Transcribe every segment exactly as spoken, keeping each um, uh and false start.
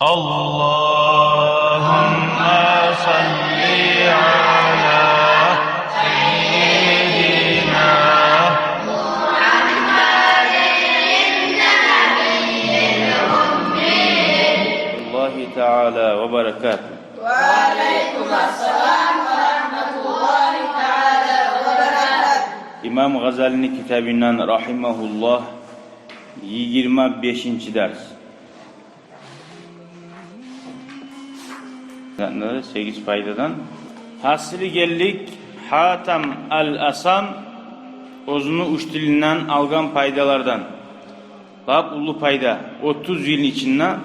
اللهم صل على سيدنا محمد النبي الأمي. الله تعالى وبركاته. وعليكم السلام ورحمة الله تعالى وبركاته. Имам Гъазалини китабындан, рагьимагьуллагь, йигирма бешинчи дарс. Сегиз пайдадан. Гьасили гелдик Гьатам ал-Асам оьзюню уьч тилинден алгъан пайдалардан. Лап уллу пайда. Отуз йылны ичинде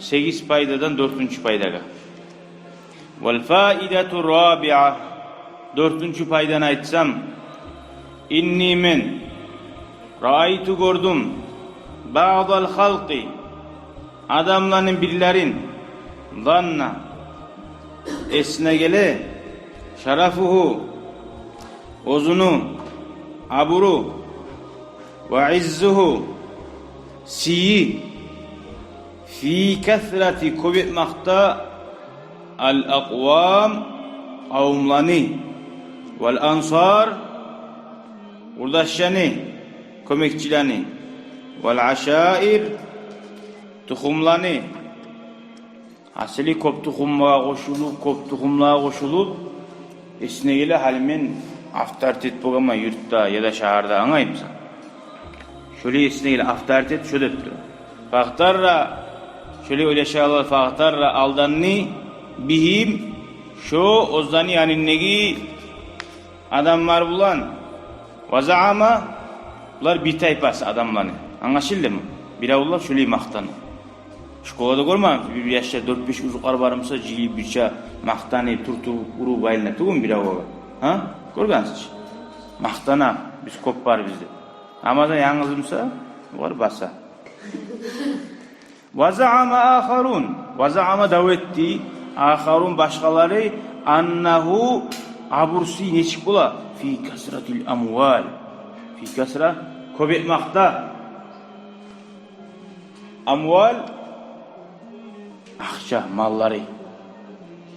сегиз пайдадан дёртюнчю пайдагъа. Вал фаидату рабиа. Дёртюнчю пайданы айтсам, инни мен, раайту гёрдюм, баъдал халкъи, адамланы бирлерин, занна, эсине геле, шарафугьу, оьзюню абуру, ва иззугьу, сыйы, фи касрати, кёп этмакъда, ал-акъвам, къавумланы, вал ансар, къурдашланы, кёмекчилени, вал ашаир, тухумланы. Гьасили кёп тухумлагъа къошулуп, кёп тухумлагъа къошулуп, эсине геле, гьали мен авторитет болгъанман юртда яда шагьарда, англаймысан? Шолай эсине геле, авторитет шо деп тура. Фагътарра, шолай ойлашалар, фагътарра, алданды, бигьим, шо оьзлени янындагъы адамлар булан. Ва заама, булар бир тайпасы адамланы. Англашылдымы? Биревлер шолай макътана. Школада гёрмегенсиз, бир яшда дёрт-беш узукълар бар буса, жилип бирче макътанып, тюртюп, уруп айлана тюгюлмю биревге? Гьа? Гёргенсиз чи? Макътана, биз кёп барбыз деп. Амма да янгыз буса, олар баса. Ва заама ахарун. Ва заама, дав этди, ахарун, башгъалары, аннагьу, абур, сый нечик бола? Фи касратил амвал. Фи касра, кёп этмакъда. Амвал, акъча, маллары.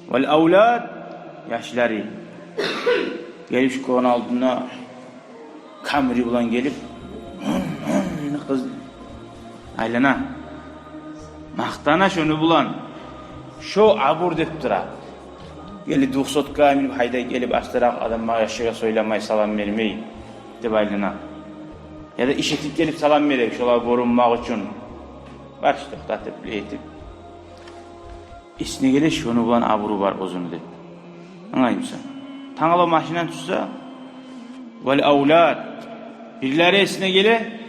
Вал авлад, яшлары. Гелип школаны алдына Камри булан гелип, гьун, гьун, къыз айлана. Макътана шону булан. Шо абур деп тура. Гелип двухсотка минип гьайдап гелип, астаракъ адамгъа, яшгъа сёйлемей, салам бермей деп айлана. Яда иш этип гелип салам бере, шолагъа гёрюнмек учун. Баш токътатып, булай этип. Эсине геле, шону булан абуру бар оьзюню деп. Англаймысан? Тангала машинаны тутса, вал авлад. Бирлери эсине геле,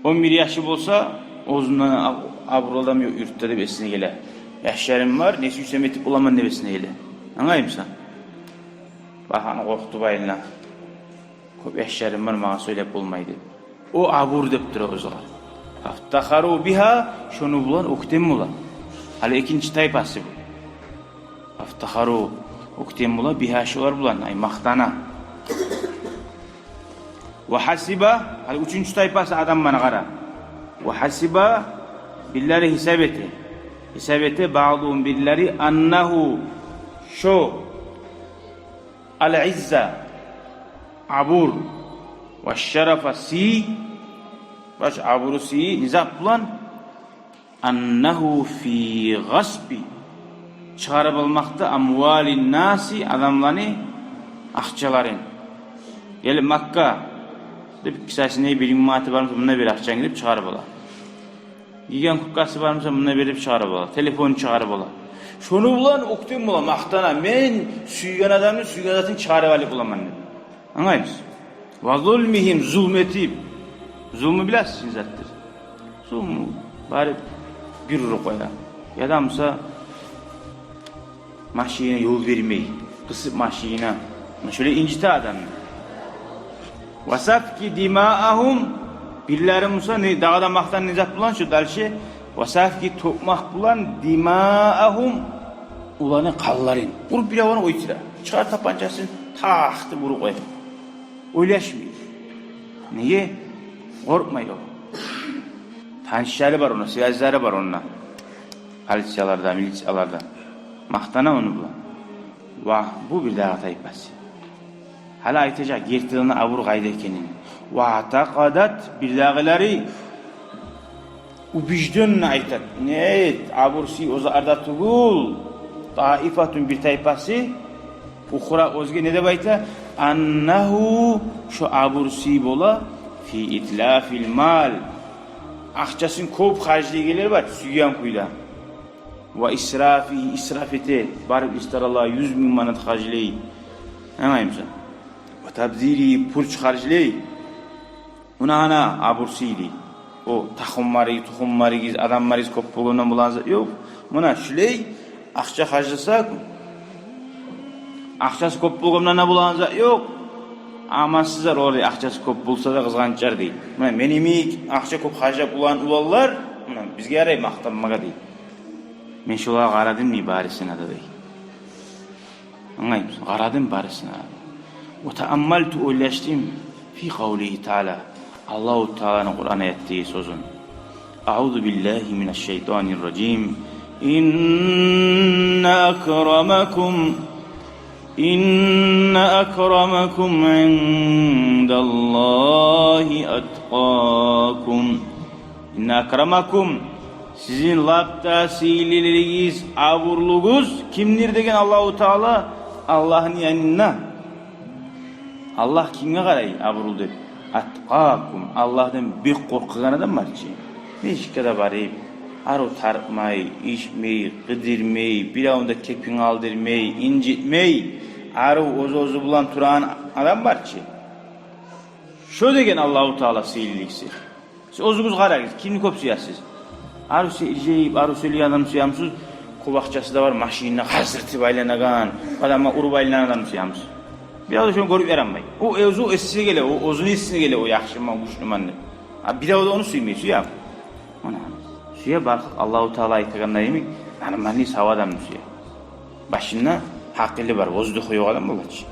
он бир яшы болса, оьзюнден аб-, абурлу адам ёкъ юртда деп эсине геле. Яшларым бар, не сюйсем этип боламан деп эсине геле. Англаймысан? Багьаны къоркъутуп айлана. Кёп яшларым бар, магъа сёйлеп болмай деп. О абур деп тура оьзлер. Фафтахару бигьа, шону булан оьктем бола. Гьали экинчи тайпасы бу. Фафтахару, оьктем бола, бигьа, шолар булан, ай, макътана. Ва гьасиба, гьали уьчюнчю тайпасы адамланы къара. Ва гьасиба, бирлери гьисап эте. Гьисап эте, баъдугьум, бирлери, аннагьу, шо, ал-изза, абур, ва шарафа, сый, баш абуру, сыйы, не зат булан, аннагьу фи гъасби, чыгъарып алмакъда, амвалин наси, адамланы акъчаларын. Гелип Макка деп, кисасына бир минг манаты бар буса, мунда бер акъчангны деп чыгъарып ала. Гийген курткасы бар буса, мунда бер деп чыгъарып ала. Телефон чыгъарып ала. Шону булан оьктем бола, макътана. Мен сюйген адамны сюйген затын чыгъарып алып боламан деп. Англаймысыз? Ва зулмигьим, зулму этип. Зулму билесиз не затдыр? Зулму барып бир уруп къоя. Яда буса машинагъа ёл бермей, къысып машинаны. Муна шолай инжите адамны. Ва сафки димаагьум, бирлери буса, не, дагъы да макътана не зат булан, шо дальше. Ва сафки, тёкмек булан, димаагьум, оланы къанларын. Уруп бир аваны оьлтюре. Чыгъара тапанчасын, такъ деп уруп къоя. Ойлашмай. Неге? Къоркъмай о. Танышлары бар онда, связьлары бар онда. Полицияларда, милицияларда. Макътана ону булан. Ва бу бирдагъы тайпасы. Гьали айтажакъ гертиден абур къайда экенин. Ва атакъадат, бирдагъылары убеждённо айтат. Нет, абур-сый оьзлерде тюгюл. Таифатун, бир тайпасы. Ухра, оьзге не деп айта? Аннагьу, шо абур-сый бола фи итлафил мал. Акъчасын кёп харжлайгъанлар бар, сюйген кюйде. Ва исрафи, исраф эте, барып ресторангъа юз минг манат харжлай. Англаймысан? Ва табзири, пуч харжлай. Муна гьана абур-сый дей. О тахумларыгъыз, тухумларыгъыз, адамларыгъыз кёп болгъандан булан зат ёкъ. Муна шулай акъча харжласакъ, акъчасы кёп болгъандан булан зат ёкъ. Амалсызлар олар, акъчасы кёп болса да къызгъанчлар дей. Муна мен йимик акъча кёп харжлап улан уланлар, муна бизге ярай макътанмагъа дей. Мен шолагъа къарадым дей барысына да дей. Англаймысыз? Къарадым барысына. Ва тааммалту, ойлашдым, фи къавлигьи таала, Аллагьу Тааланы Къуран аятдагъы сёзюн. Аузу биллагьи минаш шайтанир ражим. Инна акрамакум, инна акрамакум индаллагьи аткъакум. Инна акрамакум, сизин лап да сыйлыларыгъыз, абурлугъуз кимдир деген Аллагьу Таала, Аллагьны янында. Аллагь кимге къарай абурлу деп? Аткъакум, Аллагьдан бек къоркъагъан адам бар чы. Межитге де барып, арив тарыкъмай, ичмей, къыдырмай, биревню де кепин алдырмай, инжитмей, арив оьз-оьзю булан турагъан адам бар чы. Шо деген Аллагьу Таала сыйлылыгъы. Сиз оьзюгюз къарагъыз, кимни кёп сюесиз? Арив сёйлейип, арив сёйлейген адамны сюемисиз? Кёп акъчасы да бар, машинин къаздыртып айланагъан, адамгъа уруп айланагъан адамны сюемисиз? Бирев де шону гёрюп ярамай. О оьзю эсине геле, о оьзюню эсине геле, о яхшыман, гючлюмен деп. А бирев де ону сюймей, сюеми? Муна, сюе бар, Аллагьу Таала айтагъанда йимик, нормальный сав адамны сюе. Башында гьакъылы бар, оьзю де къоюв адам бола чы.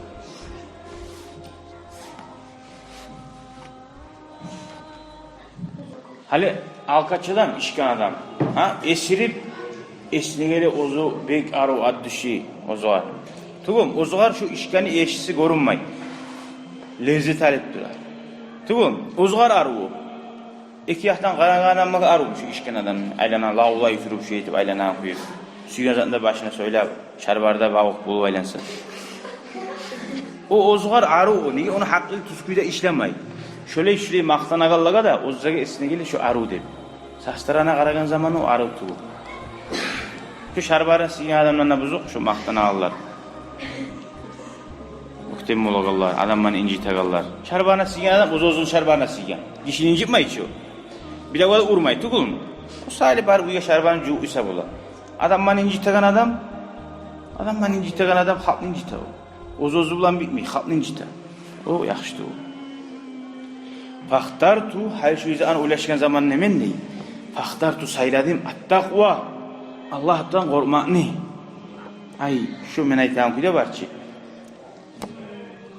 Гьали алкаш адам, ичген адам, гьа, эсирип, эсине геле оьзю бек арив, от души оьзюгер. Тюгюлмю, оьзюгер шо ичгени эшитсе гёрюнмей. Леззет алып тура. Тюгюлмю, оьзюгер арив о. Эки якъдан къарагъанда арив шо ичген адам, айлана, лавлай туруп, шо этип айлана, къоюп, сюйген затын да башына сайлап, шарбарда бавукъ болуп айланса. О оьзюгер арив о, неге, ону гьакъылы тюз кюйде ишлемей. Шолай-шолай макътанагъанлагъа да оьзлеге эсине геле шо арив деп. Со стороны къарагъан заман о арив тюгюл. Шо шарбарына сыйгъан адамлардан бузукъ шо макътанагъанлар. Оьктем болагъанлар, адамланы инжитегенлер. Шарбарына сыйгъан адам оьз-оьзюню шарбарына сыйгъан. Гишини инжитмей чи о. Биревге де урмай, тюгюлмю? О саялы барып уьйге шарбарын жувуп къойса бола. Адамланы инжитеген адам, адамланы инжитеген адам халкъны инжите о. Оьз-оьзю булан битмей, халкъны инжите. О яхшы тюгюл. Фахтарту, гьали шо языкъны ойлашгъан заманда мен дей, фахтарту, сайладым, аттакъва, Аллагьдан къоркъмакъны. Ай, шо мен айтагъан кюйде бар чы.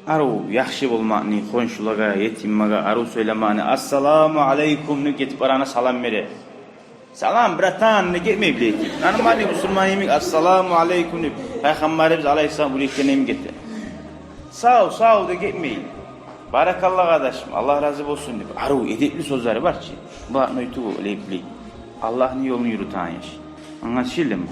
Арив, яхшы болмакъны, хоншулагъа, етимлеге арив сёйлемекни, «Ассаламу алейкум» деп гетип барагъангъа салам бере. «Салам, братан» деп гетмей, билейик. Нормальный бусурман йимик «Ассаламу алейкум» деп, Пайхаммарыбыз алейгьиссалам уьйретгени йимик гете. «Сав, сав» деп гетмей. «Баракалла, къардашым, Аллагь рази болсун» деп, арив, эдепли сёзлери бар чы. Блатной тюгюл, леп-леп. Аллагьны ёлун юрютеген яш. Англашылдымы?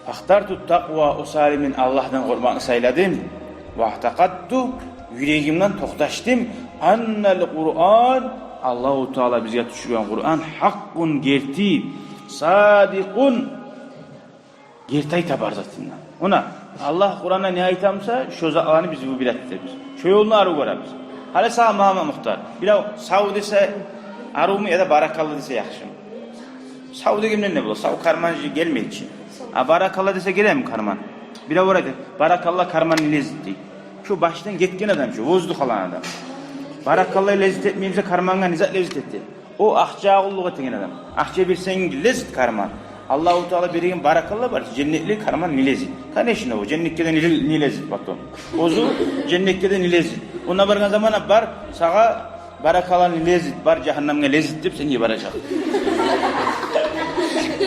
Фахтарту ттакъва, о саялы мен Аллагьдан къоркъмакъны сайладым. Ва атакъадту, юрегимден токъташдым, аннал Къуръан, Аллагьу Таала бизге тюшюрген Къуръан, гьакъкъун, герти, садикъун, герти айта бар затындан. Муна, Аллагь Къуръанда не айта буса, шо затланы биз выбирать этебиз. Шо ёлну арив гёребиз. Гьали сагъа, Магьаммат Мухтар, бирев сав десе аривму яда баракалла десе яхшымы? Сав дегенде не бола? Сав карман жи-, гелмей чи. А баракалла десе гелеми карман? Бирев бар эди, «Баракалла, карман не лезет» дей. Шо башдан гетген адам, шо воздух алгъан адам. Баракалла лезет этмей буса, кармангъа не зат лезет эте? О акъчагъа къуллукъ этеген адам. Акъча берсенг лезет карман. Аллагьу Таала береген баракалла бар, женнетли карман не лезет. Конечно, о женнетге де не ле-, не лезет потом. Оьзю женнетге де не лезет. Онда баргъан заманда бар, сагъа баракалла не лезет, бар жагьаннемге лезет деп сен не баражакъ.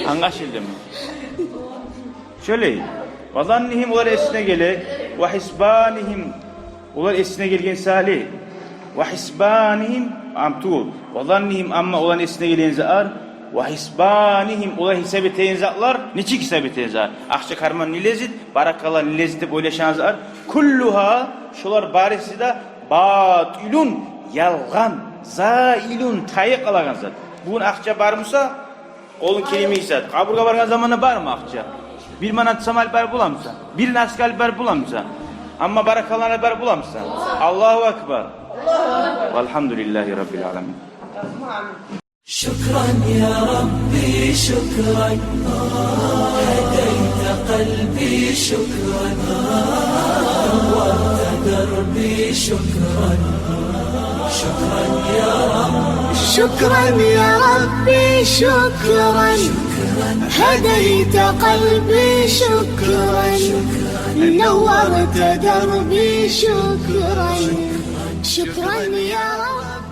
Англашылдымы? Шолай. Ва заннигьим, олар эсине геле. Ва гьисбанигьим, олар эсине гелген саялы. Ва гьисбанигьим, ам тюгюл. Ва заннигьим, амма оланы эсине гелген затлар. Ва гьисбанигьим, олар гьисап этеген затлар. Нечик гьисап этеген затлар? Акъча карман не лезет, баракалла не лезет деп ойлашагъан затлар. Куллугьа, шолар барысы да батилун, ялгъан, заилун, тайып къалагъан зат. Бугюн акъча бар буса, къолунг кирмей зат. Къабургъа баргъан заманда бармы акъча? Бир манат сама алып барып боламысан? Бир носки алып барып боламысан? Амма баракалланы алып барып боламысан? Аллагьу акбар. Валгьамдулиллагьи раббил аламин. شكرا يا ربي، شكرا. هديت قلبي، شكرا. نورت دربي، شكرا. شكرا يا رب. شكرا يا ربي، شكرا. هديت قلبي، شكرا. نورت دربي، شكرا. شكرا يا رب.